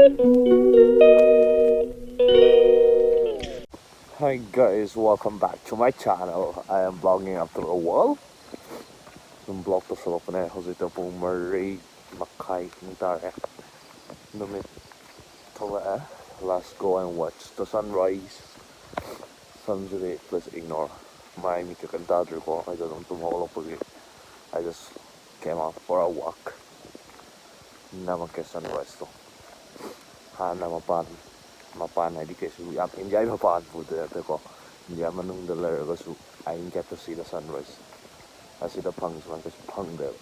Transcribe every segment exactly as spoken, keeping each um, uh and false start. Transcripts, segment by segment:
Hi guys, welcome back to my channel. I am vlogging after a while. ꯁꯨꯝ vlog ꯇꯧꯁꯜꯂꯛꯄꯅꯦ꯫ ꯍꯧꯖꯤꯛꯇ ꯄꯨꯡ ꯃꯔꯤ ꯃꯈꯥꯏ ꯃꯨꯛ ꯇꯥꯔꯦ꯫ ꯅꯨꯃꯤꯠ ꯊꯣꯛꯂꯛꯑꯦ꯫ Let's go and watch the sunrise. Sunꯁꯤꯗꯤ please ignore. ꯃꯥꯏ ꯃꯤꯠꯀ ꯀꯩꯝ ꯇꯥꯗ꯭ꯔꯤꯀꯣ꯫ ꯑꯩꯗꯣ ꯑꯗꯨꯝ ꯇꯨꯝ ꯍꯧꯒꯠꯂꯛꯄꯒꯤ I just came out for a walk. ꯅꯝꯃꯛꯀꯦ sunriseꯇꯣ꯫ ꯍꯥꯟꯅ ꯃꯄꯥꯟ, ꯃꯄꯥꯟ ꯍꯥꯏꯗꯤ ꯀꯩꯁꯨ ꯌꯥꯝ ꯏꯟꯗꯤꯌꯥꯒꯤ ꯃꯄꯥꯟ ꯄꯨꯗꯤ ꯅꯠꯇꯦꯀꯣ꯫ ꯏꯟꯗꯤꯌꯥ ꯃꯅꯨꯡꯗ ꯂꯩꯔꯒꯁꯨ I get to see the sunrise. ꯑꯁꯤꯗ ꯐꯪꯁꯨ ꯀꯩꯁꯨ ꯐꯪꯗꯦꯕ꯫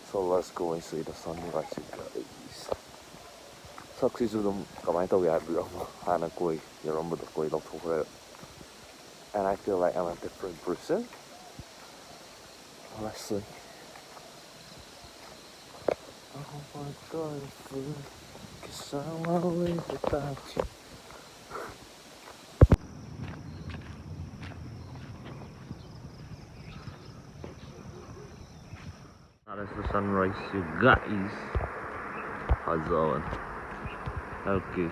So let's go and see the sunrise, you guys. ꯁꯛꯁꯤꯁꯨ ꯑꯗꯨꯝ ꯀꯃꯥꯏꯅ ꯇꯧꯒꯦ ꯍꯥꯏꯕꯤꯔꯝꯃꯣ꯫ ꯍꯥꯟꯅ ꯀꯣꯏ ꯌꯥꯎꯔꯝꯕꯗꯣ ꯀꯣꯏ ꯂꯧꯊꯣꯛꯈ꯭ꯔꯦ꯫ And I feel like I'm a different person. Honestly. Oh my God, I feel like it's so lonely without you. That is the sunrise, you guys. How's it going? Okay.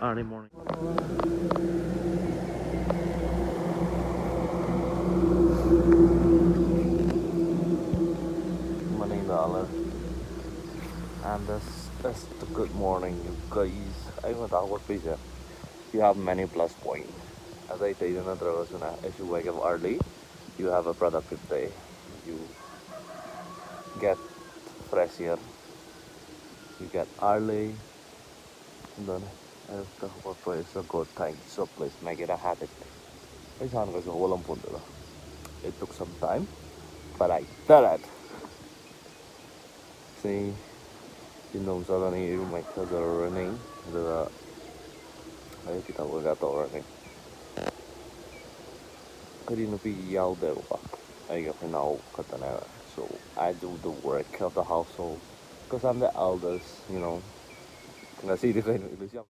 Early morning. Money dollar. And this is the good morning, you guys. ꯑꯩ ꯉꯟꯇꯥ ꯍꯧꯒꯠꯄꯩꯁꯦ, you have many plus point. ꯑꯇꯩ ꯑꯇꯩꯗ ꯅꯠꯇ꯭ꯔꯒꯁꯨꯅꯦ, if you wake up early, you have a productive day. You get fresh air. You get early. ꯑꯗꯨꯅꯦ, ꯑꯌꯨꯛꯇ ꯍꯧꯒꯠꯄ is a good thing. So please make it a habit. ꯑꯩ ꯏꯁꯥꯅ ꯀꯩꯁꯨ ꯍꯧꯒꯠꯂꯝ ꯄꯣꯟꯇꯦꯗ꯫ It took some time, but I did it. ꯁꯤ ꯏꯟꯗꯣꯝ ꯆꯠꯂꯅꯤ, ꯏꯔꯨ ꯃꯥꯏꯊꯖꯔꯨꯔꯅꯤ, ꯑꯗꯨꯒ ꯑꯌꯨꯛꯀꯤ ꯊꯕꯛ ꯀꯩꯀꯥ ꯇꯧꯔꯅꯤ꯫ ꯑꯩꯗꯤ ꯅꯨꯄꯤ ꯌꯥꯎꯗꯦꯕꯀꯣ, ꯑꯩꯒ ꯑꯩꯈꯣꯏ ꯅꯥꯎ ꯈꯛꯇꯅꯦꯕ꯫ So I do the work of the household, because I'm the eldest, you know. ꯉꯁꯤꯗꯤ ꯀꯩꯅꯣ English ꯌꯥꯝ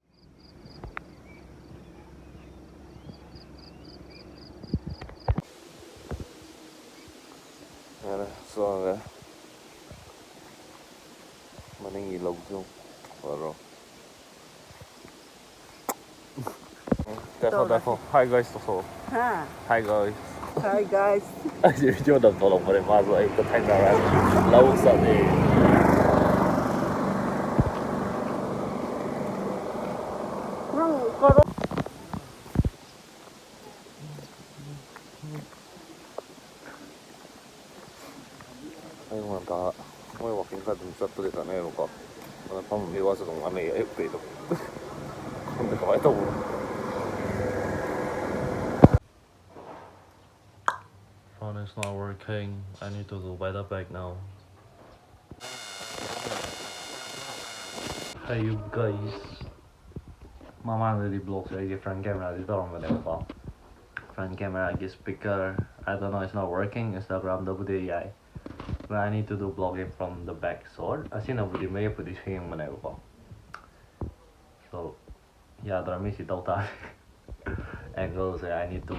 ꯌꯥꯔꯦ, ꯆꯣꯡꯉꯦ꯫ ꯃꯅꯤꯡꯒꯤ ꯂꯧꯁꯨ ꯐꯔꯣ꯫ ꯇꯦꯐꯣ, ꯇꯧꯔꯁꯤ꯫ ꯇꯦꯐꯣ꯫ Hi guys ꯇꯧꯊꯣꯛꯑꯣ꯫ ꯍꯥ? Hi guys꯫ Hi guys꯫ ꯑꯩꯁꯦ video ꯅꯝ ꯊꯣꯛꯂꯛꯄꯅꯦ, ꯃꯥꯁꯨ ꯑꯌꯨꯛꯇ ꯊꯦꯡꯅꯔꯒ ꯂꯧ ꯆꯠꯂꯦ꯫ ꯅꯪ ꯀꯔꯣ-, ꯑꯌꯨꯛ ꯉꯟꯇꯥ ꯃꯣꯏ walking ꯈꯔ ꯑꯗꯨꯝ ꯆꯠꯄꯗꯤ ꯀꯥꯟꯅꯩꯌꯦꯕꯀꯣ꯫ ꯑꯗꯣ ꯐꯝ ꯃꯤ ꯋꯥꯁꯨ ꯑꯗꯨꯝ ꯋꯥꯅꯩꯌꯦ ꯑꯌꯨꯛꯇꯩ ꯑꯗꯨꯝ꯫ ꯈꯪꯗꯦ ꯀꯃꯥꯏꯅ ꯇꯧꯕꯅꯣ꯫ Phone is not working. I need to do by the back now. Hey you guys. ꯃꯃꯥꯡꯗꯗꯤ vlogꯁꯦ ꯑꯩꯒꯤ front cameraꯗꯤ ꯇꯧꯔꯝꯕꯅꯦꯕꯀꯣ꯫ Front cameraꯒꯤ speaker, I don't know, it's not working. Instagramꯗꯕꯨꯗꯤ ꯌꯥꯏ꯫ But I need to do vlogging from the back, so ꯑꯁꯤꯅꯕꯨꯗꯤ ꯃꯌꯦꯛꯄꯨꯗꯤ ꯁꯦꯡꯕꯅꯦꯕꯀꯣ꯫ So ꯌꯥꯗ꯭ꯔꯃꯤ ꯁꯤ ꯇꯧ ꯇꯥꯔꯦ꯫ Angleꯁꯦ I need to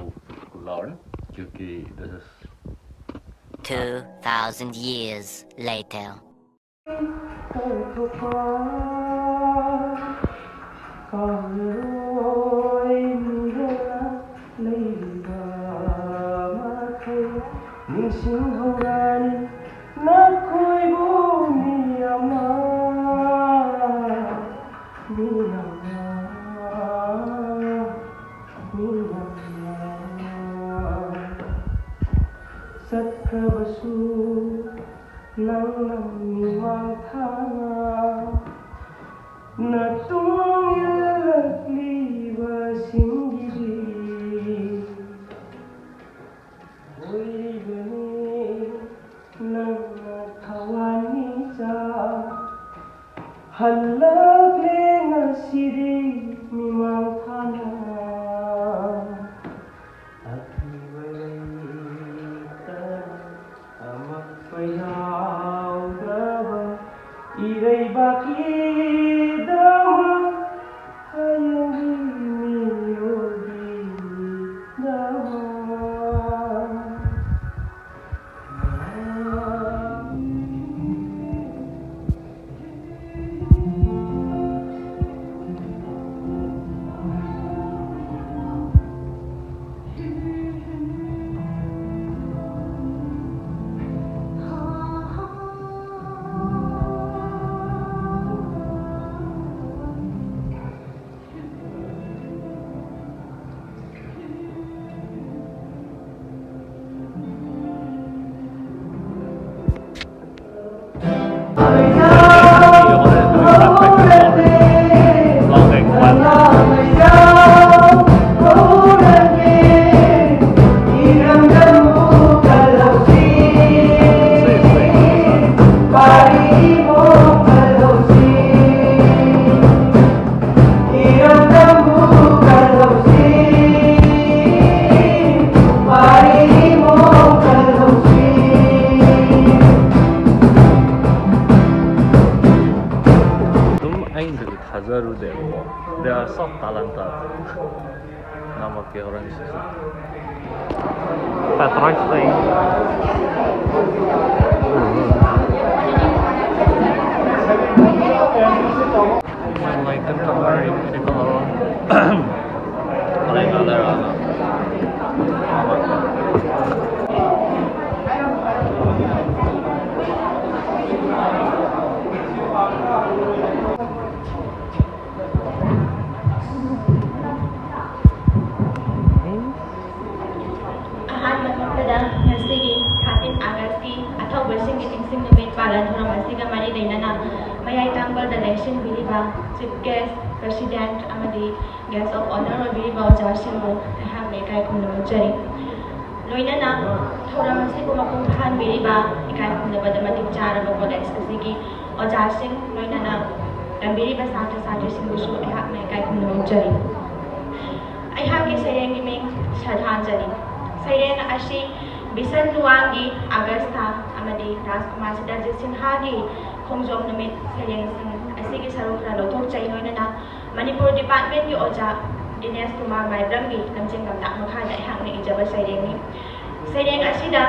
learn, क्योंकि this is Two thousand years later. ꯅꯤꯡꯁꯤꯡꯍꯧꯔꯅꯤ ꯅꯈꯣꯏꯕꯨ ꯃꯤ ꯑꯃ, ꯃꯤ ꯑꯃ, ꯃꯤ ꯑꯃ꯫ ꯆꯠꯈ꯭ꯔꯕꯁꯨ ꯅꯪꯅ ꯃꯤꯃꯥꯡ ꯊꯥꯅ ꯅꯇꯨꯡ ꯏꯜꯂꯛꯂꯤꯕꯁꯤꯡꯒꯤꯗꯤ ꯑꯣꯏꯔꯤꯕꯅꯤ ꯅꯪꯅ ꯊꯋꯥꯟꯃꯤꯆꯥꯛ꯫ ꯍꯜꯂꯛꯂꯦ ꯉꯁꯤꯗꯤ ꯃꯤꯃꯥꯡ ꯊꯥꯅ꯫ ꯑꯀꯤꯕ ꯂꯩꯇꯅ ꯑꯃꯠꯇ ꯌꯥꯎꯗ꯭ꯔꯕ ꯏꯔꯩꯕꯥꯛꯀꯤꯗꯃꯛ ꯍꯌꯦꯡꯒꯤ ꯃꯤꯑꯣꯏꯒꯤꯗꯃꯛ꯫ ꯀꯔꯨꯗꯦꯕꯀꯣ꯫ They are so talented. ꯉꯝꯃꯛꯀꯦ ꯍꯣꯔꯦꯟ ꯁꯤꯁꯦ꯫ Patriots Day. Like, come, come, come, come, come. Like, other, uh, ꯑꯍꯥꯟꯕ ꯃꯛꯇꯗ ꯉꯁꯤꯒꯤ thirteen Augustꯀꯤ ꯑꯊꯧꯕꯁꯤꯡꯒꯤ ꯅꯤꯡꯁꯤꯡ ꯅꯨꯃꯤꯠ ꯄꯥꯂꯟ ꯊꯧꯔꯝ ꯑꯁꯤꯒ ꯃꯔꯤ ꯂꯩꯅꯅ ꯃꯌꯥꯏ ꯇꯥꯡꯕꯜꯗ ꯂꯦꯡꯁꯤꯟꯕꯤꯔꯤꯕ Chief Guest, President ꯑꯃꯗꯤ Guest of Honour ꯑꯣꯏꯕꯤꯔꯤꯕ ꯑꯣꯖꯥꯁꯤꯡꯕꯨ ꯑꯩꯍꯥꯛꯅ ꯏꯀꯥꯏ ꯈꯨꯝꯅꯕ ꯎꯠꯆꯔꯤ꯫ ꯂꯣꯏꯅꯅ ꯊꯧꯔꯝ ꯑꯁꯤꯕꯨ ꯃꯄꯨꯡ ꯐꯥꯍꯟꯕꯤꯔꯤꯕ ꯏꯀꯥꯏ ꯈꯨꯝꯅꯕꯗ ꯃꯇꯤꯛ ꯆꯥꯔꯕ college ꯑꯁꯤꯒꯤ ꯑꯣꯖꯥꯁꯤꯡ, ꯂꯣꯏꯅꯅ ꯇꯝꯕꯤꯔꯤꯕ ꯁꯥꯇ꯭ꯔ ꯁꯥꯇ꯭ꯔꯤꯁꯤꯡꯕꯨꯁꯨ ꯑꯩꯍꯥꯛꯅ ꯏꯀꯥꯏ ꯈꯨꯝꯅꯕ ꯎꯠꯆꯔꯤ꯫ ꯑꯩꯍꯥꯛꯀꯤ ꯁꯩꯔꯦꯡꯒꯤ ꯃꯤꯡ ꯁ꯭ꯔꯗꯥꯟꯖꯂꯤ꯫ ꯁꯩꯔꯦꯡ ꯑꯁꯤ ꯕꯤꯁꯟ ꯅꯨꯋꯥꯡꯒꯤ ꯑꯒꯁꯊꯥ ꯑꯃꯗꯤ ꯔꯥꯖꯀꯨꯃꯥꯔ ꯁꯤꯇꯥꯖꯤꯠ ꯁꯤꯟꯍꯥꯒꯤ ꯈꯣꯡꯖꯣꯝ ꯅꯨꯃꯤꯠ ꯁꯩꯔꯦꯡꯁꯤꯡ ꯑꯁꯤꯒꯤ ꯁꯔꯨꯛ ꯈꯔ ꯂꯧꯊꯣꯛꯆꯩ, ꯂꯣꯏꯅꯅ ꯃꯅꯤꯄꯨꯔ departmentꯀꯤ ꯑꯣꯖꯥ ꯗꯤꯅꯦꯁ ꯀꯨꯃꯥꯔ ꯃꯥꯏꯕ꯭ꯔꯝꯒꯤ ꯂꯝꯖꯤꯡ ꯂꯝꯇꯥꯛ ꯃꯈꯥꯗ ꯑꯩꯍꯥꯛꯅ ꯏꯖꯕ ꯁꯩꯔꯦꯡꯅꯤ꯫ ꯁꯩꯔꯦꯡ ꯑꯁꯤꯗ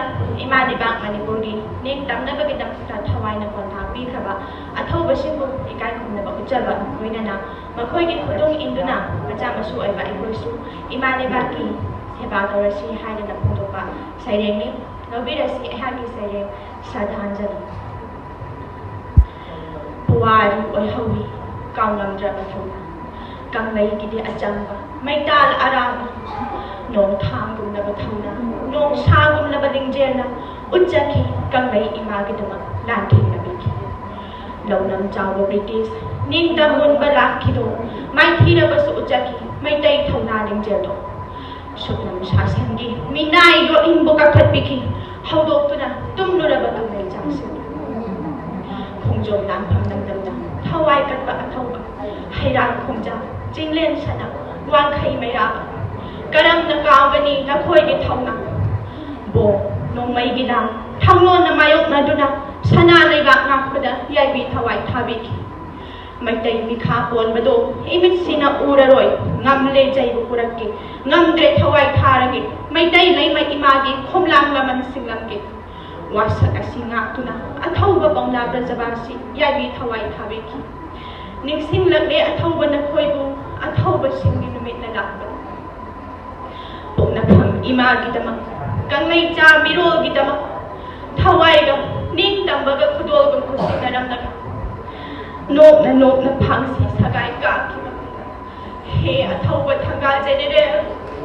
ꯏꯃꯥ ꯂꯩꯕꯥꯛ ꯃꯅꯤꯄꯨꯔꯒꯤ ꯅꯤꯡꯇꯝꯅꯕꯒꯤꯗꯃꯛꯇ ꯊꯋꯥꯏꯅ ꯈꯣꯟꯊꯥꯡ ꯄꯤꯈ꯭ꯔꯕ ꯑꯊꯧꯕꯁꯤꯡꯕꯨ ꯏꯀꯥꯏ ꯈꯨꯝꯅꯕ ꯎꯠꯆꯕ, ꯂꯣꯏꯅꯅ ꯃꯈꯣꯏꯒꯤ ꯈꯨꯗꯨꯡ ꯏꯟꯗꯨꯅ ꯃꯆꯥ ꯃꯁꯨ ꯑꯣꯏꯕ ꯑꯩꯈꯣꯏꯁꯨ ꯏꯃꯥ ꯂꯩꯕꯥꯛꯀꯤ ꯁꯦꯕꯥ ꯇꯧꯔꯁꯤ ꯍꯥꯏꯗꯅ ꯐꯣꯡꯗꯣꯛꯄ ꯁꯩꯔꯦꯡꯅꯤ꯫ ꯂꯧꯕꯤꯔꯁꯤ ꯑꯩꯍꯥꯛꯀꯤ ꯁꯩꯔꯦꯡ ꯁ꯭ꯔꯗꯥꯟꯖꯂꯤ꯫ ꯄꯨꯋꯥꯔꯤ ꯑꯣꯏꯍꯧꯔꯤ ꯀꯥꯎꯉꯝꯗ꯭ꯔꯕ ꯊꯧꯅꯥ, ꯀꯪꯂꯩꯒꯤꯗꯤ ꯑꯆꯝꯕ ꯃꯩꯇꯥꯜ ꯑꯔꯥꯕ, ꯅꯣꯡꯊꯥꯡꯒꯨꯝꯂꯕ ꯊꯧꯅꯥ, ꯅꯣꯡꯁꯥꯒꯨꯝꯂꯕ ꯂꯤꯡꯖꯦꯜꯅ ꯎꯠꯆꯈꯤ ꯀꯪꯂꯩ ꯏꯃꯥꯒꯤꯗꯃꯛ ꯂꯥꯟꯊꯦꯡꯅꯕꯤꯈꯤ꯫ ꯂꯧꯅꯝ ꯆꯥꯎꯕ ꯕ꯭ꯔꯤꯇꯤꯁ ꯅꯤꯡꯇꯝ ꯃꯨꯟꯕ ꯂꯥꯛꯈꯤꯗꯣ, ꯃꯥꯏꯊꯤꯔꯕꯁꯨ ꯎꯠꯆꯈꯤ ꯃꯩꯇꯩ ꯊꯧꯅꯥ ꯂꯤꯡꯖꯦꯜꯗꯣ꯫ ꯁꯨꯞꯅꯝ ꯁꯥꯁꯟꯒꯤ ꯃꯤꯅꯥꯏ ꯌꯣꯠꯂꯤꯡꯕꯨ ꯀꯥꯈꯠꯄꯤꯈꯤ, ꯍꯧꯗꯣꯛꯇꯨꯅ ꯇꯨꯝꯂꯨꯔꯕ ꯇꯨꯝꯂꯩ ꯆꯥꯛꯁꯤꯡ꯫ ꯈꯣꯡꯖꯣꯝ ꯂꯥꯟꯐꯝ ꯂꯝꯗꯝꯗ ꯊꯋꯥꯏ ꯀꯠꯄ ꯑꯊꯧꯕ, ꯍꯩꯔꯥꯡ ꯈꯣꯡꯖꯥ, ꯆꯤꯡꯂꯦꯟ ꯁꯅꯥ, ꯋꯥꯡꯈꯩ ꯃꯩꯔꯥꯕ꯫ ꯀꯔꯝꯅ ꯀꯥꯎꯒꯅꯤ ꯅꯈꯣꯏꯒꯤ ꯊꯧꯅꯥ? ꯕꯣꯝ, ꯅꯣꯡꯃꯩꯒꯤ ꯂꯥꯡ, ꯊꯥꯡꯂꯣꯟꯅ ꯃꯥꯌꯣꯛꯅꯗꯨꯅ ꯁꯅꯥ ꯂꯩꯕꯥꯛ ꯉꯥꯛꯄꯗ ꯌꯥꯏꯕꯤ ꯊꯋꯥꯏ ꯊꯥꯕꯤꯈꯤ꯫ ꯃꯩꯇꯩ ꯃꯤꯈꯥ ꯄꯣꯟꯕꯗꯣ ꯏꯃꯤꯠꯁꯤꯅ ꯎꯔꯔꯣꯏ꯫ ꯉꯝꯂꯦ ꯆꯩꯕꯨ ꯄꯨꯔꯛꯀꯦ, ꯉꯝꯗ꯭ꯔꯦ ꯊꯋꯥꯏ ꯊꯥꯔꯒꯦ꯫ ꯃꯩꯇꯩ ꯂꯩꯃ ꯏꯃꯥꯒꯤ ꯈꯣꯝꯂꯥꯡ ꯂꯃꯟ ꯁꯤꯡꯂꯝꯒꯦ꯫ ꯋꯥꯁꯛ ꯑꯁꯤ ꯉꯥꯛꯇꯨꯅ ꯑꯊꯧꯕ ꯄꯥꯎꯅꯥ ꯕ꯭ꯔꯖꯕꯥꯁꯤ ꯌꯥꯏꯕꯤ ꯊꯋꯥꯏ ꯊꯥꯕꯤꯈꯤ꯫ ꯅꯤꯡꯁꯤꯡꯂꯛꯂꯦ ꯑꯊꯧꯕ ꯅꯈꯣꯏꯕꯨ, ꯑꯊꯧꯕꯁꯤꯡꯒꯤ ꯅꯨꯃꯤꯠꯅ ꯂꯥꯛꯄꯗ꯫ ꯄꯣꯛꯅꯐꯝ ꯏꯃꯥꯒꯤꯗꯃꯛ, ꯀꯪꯂꯩꯆꯥ ꯃꯤꯔꯣꯜꯒꯤꯗꯃꯛ ꯊꯋꯥꯏꯒ ꯅꯤꯡꯇꯝꯕꯒ ꯈꯨꯗꯣꯜꯒ ꯈꯨꯠꯁꯤꯟꯅꯔꯝꯂꯒ ꯅꯣꯛꯅ ꯅꯣꯛꯅ ꯐꯥꯡꯁꯤ ꯁꯒꯥꯏ ꯀꯥꯈꯤꯕ꯫ ꯍꯦ ꯑꯊꯧꯕ ꯊꯪꯒꯥꯜ ꯖꯦꯅꯦꯔꯦꯜ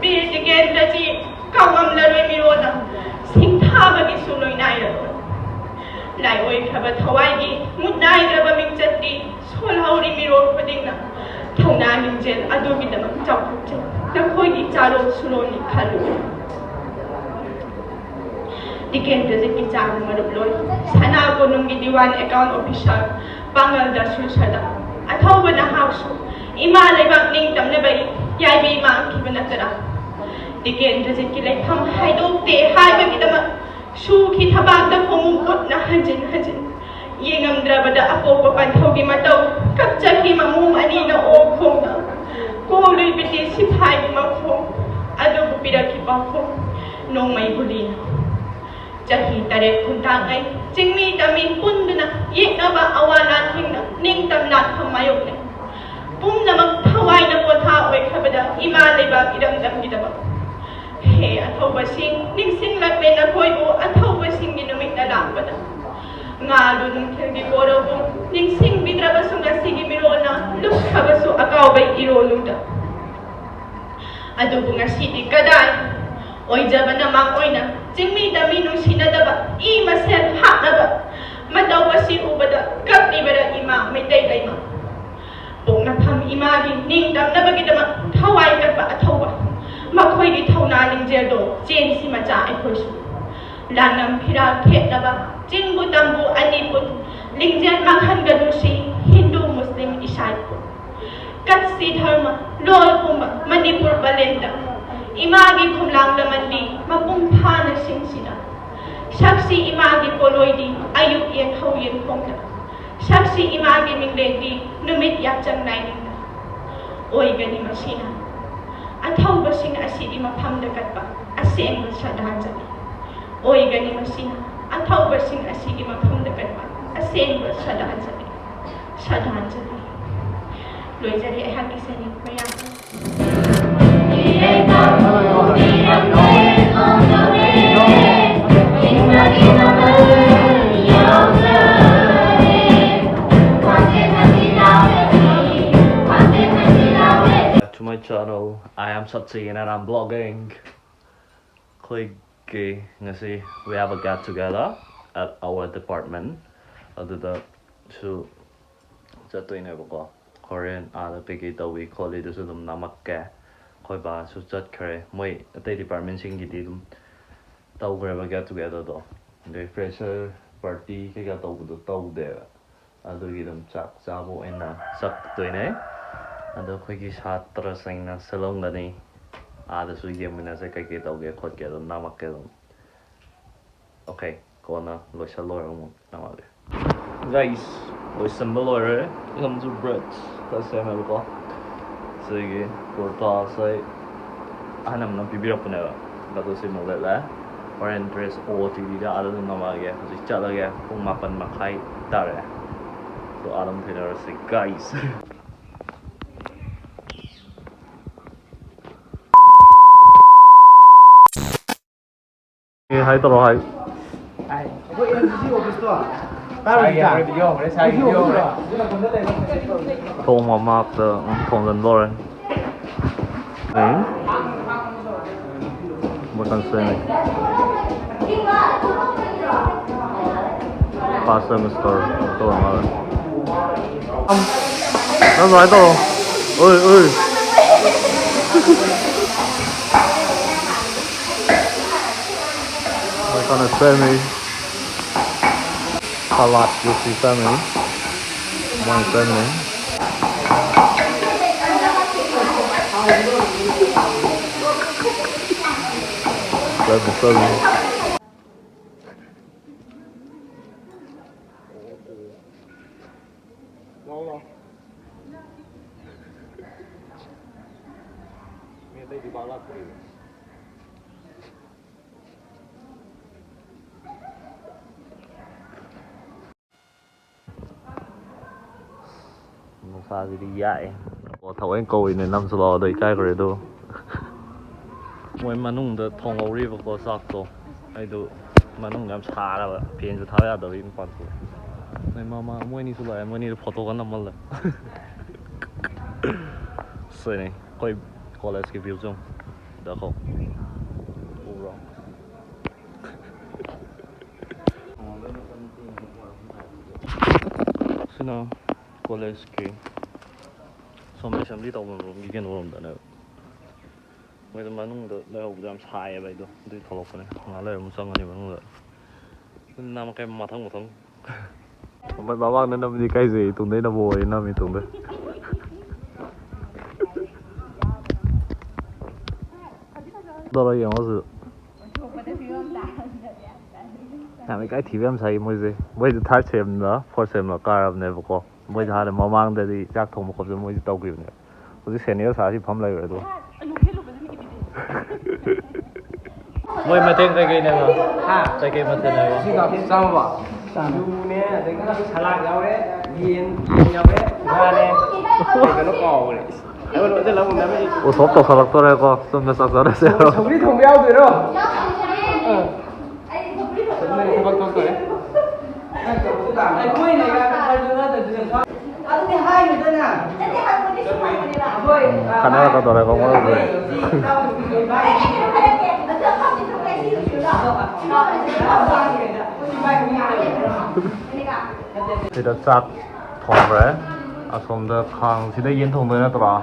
ꯕꯤꯔ ꯇꯤꯀꯦꯟꯗ꯭ꯔꯖꯤꯠ, ꯀꯥꯎꯉꯝꯂꯔꯣꯏ ꯃꯤꯔꯣꯟꯅ ꯁꯤꯡꯊꯥꯕꯒꯤꯁꯨ ꯂꯣꯏꯅꯥꯏꯔꯔꯣꯏ꯫ ꯂꯥꯏꯑꯣꯏꯈ꯭ꯔꯕ ꯊꯋꯥꯏꯒꯤ ꯃꯨꯠꯅꯥꯏꯗ꯭ꯔꯕ ꯃꯤꯡꯆꯠꯇꯤ ꯁꯣꯜꯍꯧꯔꯤ ꯃꯤꯔꯣꯜ ꯈꯨꯗꯤꯡꯅ꯫ ꯊꯧꯅꯥ ꯂꯤꯡꯖꯦꯜ ꯑꯗꯨꯒꯤꯗꯃꯛ ꯆꯥꯎꯊꯣꯛꯆꯩ ꯅꯈꯣꯏꯒꯤ ꯆꯥꯔꯣꯟ ꯁꯨꯔꯣꯟꯅꯤ ꯈꯜꯂꯨ꯫ ꯇꯤꯀꯦꯟꯗ꯭ꯔꯖꯤꯠꯀꯤ ꯆꯥꯅ ꯃꯔꯨꯞ ꯂꯣꯏ, ꯁꯅꯥ ꯀꯣꯅꯨꯡꯒꯤ ꯗꯤꯋꯥꯟ ꯑꯦꯀꯥꯎꯟ ꯑꯣꯐꯤꯁꯥꯔ, ꯄꯥꯡꯒꯜꯗ ꯁꯨꯔꯁꯗ, ꯑꯊꯧꯕ ꯅꯍꯥꯛꯁꯨ ꯏꯃꯥ ꯂꯩꯕꯥꯛ ꯅꯤꯡꯇꯝꯅꯕꯒꯤ ꯌꯥꯏꯕꯤ ꯃꯥꯡꯈꯤꯕ ꯅꯠꯇꯅ ꯇꯤꯀꯦꯟꯗ꯭ꯔꯖꯤꯠꯀꯤ ꯂꯩꯐꯝ ꯍꯥꯏꯗꯣꯛꯇꯦ ꯍꯥꯏꯕꯒꯤꯗꯃꯛ ꯁꯨꯈꯤ ꯊꯕꯥꯛꯇ ꯈꯣꯡꯎꯞ ꯎꯠꯅ ꯍꯟꯖꯤꯟ ꯍꯟꯖꯤꯟ꯫ ꯌꯦꯡꯉꯝꯗ꯭ꯔꯕꯗ ꯑꯄꯣꯛꯄ ꯄꯟꯊꯧꯒꯤ ꯃꯇꯧ ꯀꯞꯆꯈꯤ ꯃꯃꯣꯝ ꯑꯅꯤꯅ ꯑꯣꯛ ꯈꯣꯡꯅ꯫ ꯀꯣꯂꯨꯏ ꯕ꯭ꯔꯤꯇꯤꯁ ꯁꯤꯐꯥꯏꯒꯤ ꯃꯈꯣꯡ ꯑꯗꯨꯕꯨ ꯄꯤꯔꯛꯈꯤ ꯄꯥꯎꯈꯣꯡ ꯅꯣꯡꯃꯩ ꯒꯨꯂꯤꯅ꯫ ꯆꯍꯤ ꯇꯔꯦꯠ ꯈꯨꯟꯇꯥꯛꯉꯩ ꯆꯤꯡꯃꯤ ꯇꯝꯃꯤ ꯄꯨꯟꯗꯨꯅ ꯌꯦꯛꯅꯕ ꯑꯋꯥ ꯂꯥꯟꯊꯦꯡꯅ ꯅꯤꯡꯇꯝ ꯂꯥꯟꯐꯝ ꯃꯥꯌꯣꯛꯅꯩ꯫ ꯄꯨꯝꯅꯃꯛ ꯊꯋꯥꯏꯅ ꯄꯣꯊꯥ ꯑꯣꯏꯈ꯭ꯔꯕꯗ ꯏꯃꯥ ꯂꯩꯕꯥꯛ ꯏꯔꯝꯗꯝꯒꯤꯗꯃꯛ꯫ ꯍꯦ ꯑꯊꯧꯕꯁꯤꯡ, ꯅꯤꯡꯁꯤꯡꯂꯛꯂꯦ ꯅꯈꯣꯏꯕꯨ ꯑꯊꯧꯕꯁꯤꯡꯒꯤ ꯅꯨꯃꯤꯠꯅ ꯂꯥꯛꯄꯗ꯫ ꯉꯥꯗꯨ ꯅꯨꯡꯊꯤꯜꯒꯤ ꯀꯣꯔꯧꯕꯨ ꯅꯤꯡꯁꯤꯡꯕꯤꯗ꯭ꯔꯕꯁꯨ ꯉꯁꯤꯒꯤ ꯃꯤꯔꯣꯜꯅ ꯂꯨꯞꯈ꯭ꯔꯕꯁꯨ ꯑꯀꯥꯎꯕꯩ ꯏꯔꯣꯜꯂꯨꯗ꯫ ꯑꯗꯨꯕꯨ ꯉꯁꯤꯗꯤ ꯀꯗꯥꯏ? ꯑꯣꯏꯖꯕꯅ ꯃꯥꯡ ꯑꯣꯏꯅ ꯆꯤꯡꯃꯤ ꯇꯝꯃꯤ ꯅꯨꯡꯁꯤꯅꯗꯕ ꯏ ꯃꯁꯦꯜ ꯍꯥꯠꯅꯕ ꯃꯇꯧ ꯑꯁꯤ ꯎꯕꯗ ꯀꯞꯂꯤꯕꯔꯥ ꯏꯃꯥ ꯃꯩꯇꯩ ꯂꯩꯃ? ꯄꯣꯛꯅꯐꯝ ꯏꯃꯥꯒꯤ ꯅꯤꯡꯇꯝꯅꯕꯒꯤꯗꯃꯛ ꯊꯋꯥꯏ ꯀꯠꯄ ꯑꯊꯧꯕ ꯃꯈꯣꯏꯒꯤ ꯊꯧꯅꯥ ꯂꯤꯡꯖꯦꯜꯗꯣ ꯆꯦꯟꯁꯤ ꯃꯆꯥ ꯑꯩꯈꯣꯏꯁꯨ꯫ ꯂꯥꯟꯉꯝ ꯐꯤꯔꯥꯜ ꯈꯦꯠꯅꯕ ꯆꯤꯡꯕꯨ ꯇꯝꯕꯨ ꯑꯅꯤ ꯄꯨꯟ ꯂꯤꯡꯖꯦꯜ ꯃꯥꯡꯍꯟꯒꯅꯨꯁꯤ ꯍꯤꯟꯗꯨ ꯃꯨꯁꯂꯤꯝ ꯏꯁꯥꯏ ꯄꯨꯟ꯫ ꯀꯠꯁꯤ ꯙꯔꯃ ꯂꯣꯜ ꯄꯨꯝꯕ ꯃꯅꯤꯄꯨꯔ ꯄꯂꯦꯟꯗ ꯏꯃꯥꯒꯤ ꯈꯨꯝꯂꯥꯡ ꯂꯃꯟꯗꯤ ꯃꯄꯨꯡ ꯐꯥꯅ ꯁꯤꯡꯁꯤꯅ ꯁꯛꯁꯤ ꯏꯃꯥꯒꯤ ꯄꯣꯂꯣꯏꯗꯤ ꯑꯌꯨꯛ ꯌꯦꯟꯊꯧ ꯌꯦꯟꯈꯣꯡꯗ ꯁꯛꯁꯤ ꯏꯃꯥꯒꯤ ꯃꯤꯡꯂꯦꯟꯒꯤ ꯅꯨꯃꯤꯠ ꯌꯥꯆꯪ ꯅꯥꯏꯅꯤꯡꯅ ꯑꯣꯏꯒꯅꯤ ꯃꯁꯤꯅ꯫ ꯑꯊꯧꯕꯁꯤꯡ ꯑꯁꯤꯒꯤ ꯃꯐꯝꯗ ꯀꯠꯄ ꯑꯁꯦꯡꯕ ꯁ꯭ꯔꯗꯥꯟꯖꯂꯤ ꯑꯣꯏꯒꯅꯤ ꯃꯁꯤꯅ꯫ ꯑꯊꯧꯕꯁꯤꯡ ꯑꯁꯤꯒꯤ ꯃꯐꯝꯗ ꯀꯠꯄ ꯑꯁꯦꯡꯕ ꯁ꯭ꯔꯗꯥꯟꯖꯂꯤ꯫ ꯁ꯭ꯔꯗꯥꯟꯖꯂꯤ꯫ ꯂꯣꯏꯖꯔꯦ ꯑꯩꯍꯥꯛꯀꯤ ꯁꯩꯔꯦꯡ ꯃꯌꯥꯝ꯫ To my channel, I am Satsi and I'm vlogging. ꯑꯩꯈꯣꯏꯒꯤ ꯉꯁꯤ we have a get together at our department. ꯑꯗꯨꯗꯁꯨ ꯆꯠꯇꯣꯏꯅꯦꯕꯀꯣ꯫ ꯍꯣꯔꯦꯟ ꯑꯥꯗ ꯀꯩꯀꯩ ꯇꯧꯏ ꯈꯣꯠꯂꯤꯗꯨꯁꯨ ꯑꯗꯨꯝ ꯅꯝꯃꯛꯀꯦ꯫ ꯑꯩꯈꯣꯏ ꯕꯥꯁꯨ ꯆꯠꯈ꯭ꯔꯦ꯫ ꯃꯣꯏ ꯑꯇꯩ ꯗꯤꯄꯥꯔꯠꯃꯦꯟꯁꯤꯡꯒꯤꯗꯤ ꯑꯗꯨꯝ ꯇꯧꯈ꯭ꯔꯦꯕ ꯒꯦꯠ ꯇꯨꯒꯦꯗꯔꯗꯣ꯫ ꯑꯗꯩ ꯐ꯭ꯔꯦꯁꯔ ꯄꯥꯔꯇꯤ ꯀꯩꯀꯥ ꯇꯧꯕꯗꯣ ꯇꯧꯗꯦꯕ꯫ ꯑꯗꯨꯒꯤ ꯑꯗꯨꯝ ꯆꯥꯛ ꯆꯥꯕ ꯑꯣꯏꯅ ꯆꯠꯇꯣꯏꯅꯦ꯫ ꯑꯗꯣ ꯑꯩꯈꯣꯏꯒꯤ ꯁꯥꯇ꯭ꯔꯁꯤꯡꯅ ꯁꯤꯜꯂꯝꯒꯅꯤ꯫ ꯑꯥꯗꯁꯨ ꯌꯦꯡꯃꯤꯟꯅꯁꯦ, ꯀꯩꯀꯩ ꯇꯧꯒꯦ ꯈꯣꯠꯀꯦ ꯑꯗꯨꯝ ꯅꯝꯃꯛꯀꯦ ꯑꯗꯨꯝ꯫ ꯑꯣꯀꯦ, ꯀꯣꯟꯅ ꯂꯣꯏꯁꯜ ꯂꯣꯏꯔꯒ ꯑꯃꯨꯛ ꯅꯝꯃꯛꯑꯒꯦ꯫ ꯒꯥꯏꯁ, ꯂꯣꯏꯁꯟꯕ ꯂꯣꯏꯔꯦ꯫ ꯏꯔꯝꯁꯨ ꯕ꯭ꯔꯦꯗ ꯈꯔ ꯁꯦꯝꯃꯦꯕꯀꯣ꯫ ꯁꯤꯒꯤ ꯀꯨꯔꯇꯥꯁꯦ ꯑꯍꯟ ꯑꯃꯅ ꯄꯤꯕꯤꯔꯛꯄꯅꯦꯕ꯫ ꯑꯗꯨ ꯁꯤ ꯑꯃꯨꯛ ꯂꯤꯠꯂꯦ꯫ ꯍꯣꯔꯦꯟ ꯗ꯭ꯔꯦꯁ ꯑꯣ ꯇꯤ ꯚꯤꯗ ꯑꯥꯗ ꯑꯗꯨꯝ ꯅꯝꯃꯛꯑꯒꯦ꯫ ꯍꯧꯖꯤꯛ ꯆꯠꯂꯒꯦ꯫ ꯄꯨꯡ ꯃꯥꯄꯟ ꯃꯈꯥꯏ ꯇꯥꯔꯦ꯫ ꯑꯗꯣ ꯑꯥꯗ ꯑꯃꯨꯛ ꯊꯦꯡꯅꯔꯁꯤ ꯒꯥꯏꯁ꯫ ꯑꯦ, ꯍꯥꯏ ꯇꯧꯔꯣ, ꯍꯥꯏ꯫ ꯑꯩꯈꯣꯏ ꯑꯦꯝ ꯁꯤ ꯁꯤ ꯑꯣꯐꯤꯁꯇꯣ ꯇꯥꯕ꯭ꯔꯥ? ꯁꯥꯏꯒꯤ ꯆꯤꯆꯥ? ꯑꯩꯈꯣꯏ ꯚꯤꯗꯤꯑꯣ ꯍꯧꯔꯦ, ꯁꯥꯏꯒꯤ ꯑꯩꯈꯣꯏ ꯚꯤꯗꯤꯑꯣ ꯍꯧꯔꯦ꯫ ꯑꯣꯐꯤꯁꯇꯣ ꯑꯗꯨꯗ ꯂꯩꯕ꯫ ꯊꯣꯡ ꯃꯃꯥꯛꯇ ꯊꯣꯡꯖꯤꯟꯕ ꯂꯣꯏꯔꯦ꯫ ꯑꯦ? ꯃꯈꯜ ꯁꯦꯝꯃꯤ꯫ First semester ꯇꯧꯔ ꯃꯥꯜꯂꯦ꯫ ꯅꯪ ꯑꯗꯨꯃꯥꯏꯅ ꯇꯧꯔꯣ꯫ ꯑꯣꯏ, ꯑꯣꯏ꯫ ꯃꯣꯏ ꯀꯟꯅ ꯁꯦꯝꯃꯤ꯫ ꯁꯂꯥꯗꯀꯤ ꯁꯤ ꯁꯦꯝꯃꯤ꯫ ꯃꯣꯏ ꯁꯦꯝꯃꯤ꯫ ꯁꯦꯝꯃꯤ, ꯁꯦꯝꯃꯤ꯫ ꯂꯥꯎ, ꯂꯥꯎ꯫ ꯃꯤ ꯑꯇꯩꯗꯤ ꯄꯥꯛ ꯂꯥꯛꯇ꯭ꯔꯤꯕ꯫ ꯅꯨꯡꯁꯥꯁꯤꯗꯤ ꯌꯥꯛꯑꯦ꯫ ꯑꯣ, ꯊꯑꯣꯏꯅ ꯀꯧꯏꯅꯦ, ꯅꯝꯁꯨ ꯂꯥꯛꯑꯣꯗ, ꯏꯀꯥꯏꯈ꯭ꯔꯦ ꯑꯗꯨ꯫ ꯃꯣꯏ ꯃꯅꯨꯡꯗ ꯊꯣꯡꯍꯧꯔꯤꯕꯀꯣ ꯆꯥꯛꯇꯣ꯫ ꯑꯩꯗꯣ ꯃꯅꯨꯡꯗ ꯌꯥꯝ ꯁꯥꯔꯕ, ꯐꯦꯟꯁꯨ ꯊꯥꯕ ꯌꯥꯗꯕꯒꯤ ꯃꯄꯥꯟ ꯊꯣꯛꯑꯦ꯫ ꯃꯣꯏ ꯃꯃꯥ, ꯃꯣꯏ ꯑꯅꯤꯁꯨ ꯂꯥꯛꯑꯦ, ꯃꯣꯏ ꯑꯅꯤꯗꯣ ꯐꯣꯇꯣꯒ ꯅꯝꯍꯜꯂꯦ꯫ ꯁꯤꯅꯤ ꯑꯩꯈꯣꯏ ꯀꯣꯂꯦꯖꯀꯤ ꯚ꯭ꯌꯨꯁꯦ ꯑꯃꯨꯛ꯫ ꯗꯀꯣ꯫ ꯎꯕ꯭ꯔꯣ? ꯁꯤꯅ ꯀꯣꯂꯦꯖꯀꯤ ꯁꯣꯝ ꯑꯦꯁꯦꯝꯕ꯭ꯂꯤ ꯇꯧꯐꯝ ꯔꯣꯝꯒꯤ ꯀꯩꯅꯣꯔꯣꯝꯗꯅꯦꯕ꯫ ꯃꯣꯏꯗꯣ ꯃꯅꯨꯡꯗ ꯂꯩꯍꯧꯕꯗꯣ ꯌꯥꯝ ꯁꯥꯏꯌꯦꯕ ꯑꯩꯗꯣ꯫ ꯑꯗꯨꯏ ꯊꯣꯛꯂꯛꯄꯅꯦ꯫ ꯉꯥꯏꯍꯥꯛ ꯂꯩꯔ ꯑꯃꯨꯛ ꯆꯪꯉꯅꯤ ꯃꯅꯨꯡꯗ꯫ ꯅꯝꯃꯛꯀꯦ ꯃꯊꯪ ꯃꯊꯪ꯫ ꯃꯣꯏ ꯃꯃꯥꯡꯗ ꯅꯝꯕꯗꯤ ꯏꯀꯥꯏꯖꯩ, ꯏꯇꯨꯡꯗꯩ ꯅꯝꯃꯛꯑꯣꯌꯦ, ꯅꯝꯃꯤ ꯏꯇꯨꯡꯗ꯫ ꯇꯧꯔ ꯌꯦꯡꯉꯣ ꯁꯤꯗ꯫ ꯌꯥꯝ ꯏꯀꯥꯏ ꯊꯤꯕ ꯌꯥꯝ ꯁꯥꯏ ꯃꯣꯏꯁꯦ꯫ ꯃꯣꯏꯁꯦ ꯊꯥꯔꯠ ꯁꯦꯝꯂ ꯐꯣꯔꯠ ꯁꯦꯝꯂ ꯀꯥꯔꯕꯅꯦꯕꯀꯣ꯫ ꯃꯣꯏꯁꯦ ꯍꯥꯟꯅ ꯃꯃꯥꯡꯗꯗꯤ ꯆꯥꯛ ꯊꯣꯡꯕ ꯈꯣꯠꯄꯁꯦ ꯃꯣꯏꯁꯦ ꯇꯧꯈꯤꯕꯅꯦꯕ꯫ ꯍꯧꯖꯤꯛ ꯁꯦꯅꯤꯌꯔ ꯁꯥꯁꯤ ꯐꯝ ꯂꯩꯈ꯭ꯔꯦ ꯑꯗꯨꯒ꯫ ꯃꯣꯏ ꯃꯊꯦꯜ ꯀꯩꯀꯩꯅꯦꯕ? ꯍꯥ? ꯀꯩꯀꯩ ꯃꯊꯦꯜꯅꯦꯕ? ꯁꯤꯒ ꯆꯥꯝꯃꯕ? ꯆꯥꯝꯃ꯫ ꯑꯂꯨꯅꯦ, ꯑꯗꯒꯤ ꯁꯂꯥꯗ ꯌꯥꯎꯔꯦ, ꯌꯦꯟ, ꯌꯦꯟ ꯌꯥꯎꯔꯦ, ꯉꯥꯅꯦ, ꯀꯩ ꯀꯩꯅꯣ ꯀꯥꯎꯈ꯭ꯔꯦ꯫ ꯑꯩꯉꯣꯟꯗ ꯑꯣꯟꯁꯤꯜꯂ ꯑꯃꯨꯛ ꯅꯝꯃꯛꯏ꯫ ꯎꯁꯣꯞ ꯇꯧꯁꯜꯂꯛꯇꯣꯔꯦꯀꯣ, ꯆꯨꯝꯅ ꯆꯥꯛ ꯆꯥꯅꯁꯦ꯫ ꯁꯧꯒ꯭ꯔꯤ ꯊꯣꯡꯕ ꯌꯥꯎꯗꯣꯏꯔꯣ? ꯑꯥ꯫ ꯊꯕꯛ ꯊꯣꯛꯇꯣꯔꯦ꯫ ꯑꯗꯨꯗꯤ ꯍꯥꯏꯅꯨꯗꯅ꯫ ꯈꯠꯅꯔꯛꯀꯗꯧꯔꯦꯀꯣ, ꯃꯣꯏ ꯍꯧꯖꯤꯛ꯫ ꯁꯤꯗ ꯆꯥꯛ ꯊꯣꯡꯈ꯭ꯔꯦ꯫ ꯑꯁꯣꯝꯗ ꯈꯥꯡꯁꯤꯗ ꯌꯦꯟ ꯊꯣꯡꯗꯣꯏ ꯅꯠꯇ꯭ꯔꯣ?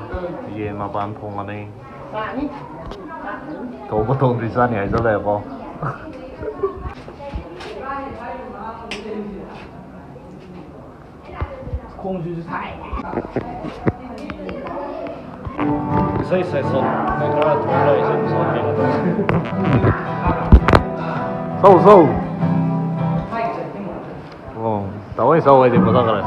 ꯌꯦꯟ ꯃꯄꯥꯟ ꯊꯣꯡꯉꯅꯤ꯫ ꯊꯣꯡꯕ ꯊꯣꯡꯗ꯭ꯔꯤ ꯆꯥꯅꯤ ꯍꯥꯏꯖꯜꯂꯛꯑꯦꯀꯣ꯫ ꯈꯣꯡꯁꯤꯁꯨ ꯁꯥꯏ꯫ ꯏꯁꯩ ꯁꯦꯁꯟ ꯃꯣꯏ ꯈꯔ ꯊꯣꯛꯂꯛꯏꯁꯦ ꯁꯣꯟꯒꯦ꯫ ꯁꯧ, ꯁꯧ꯫ ꯑꯣ꯫ ꯆꯥꯎꯋꯦ, ꯆꯥꯎꯋꯦ, ꯑꯩꯗꯤ ꯄꯣꯊꯥꯈ꯭ꯔꯦ꯫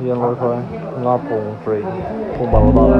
ꯌꯦꯡꯉꯣ ꯊꯣꯏ꯫ ꯉꯥ ꯊꯣꯡꯈ꯭ꯔꯦ꯫ ꯄꯨꯡ ꯕꯥꯔꯣ ꯇꯥꯔꯦ꯫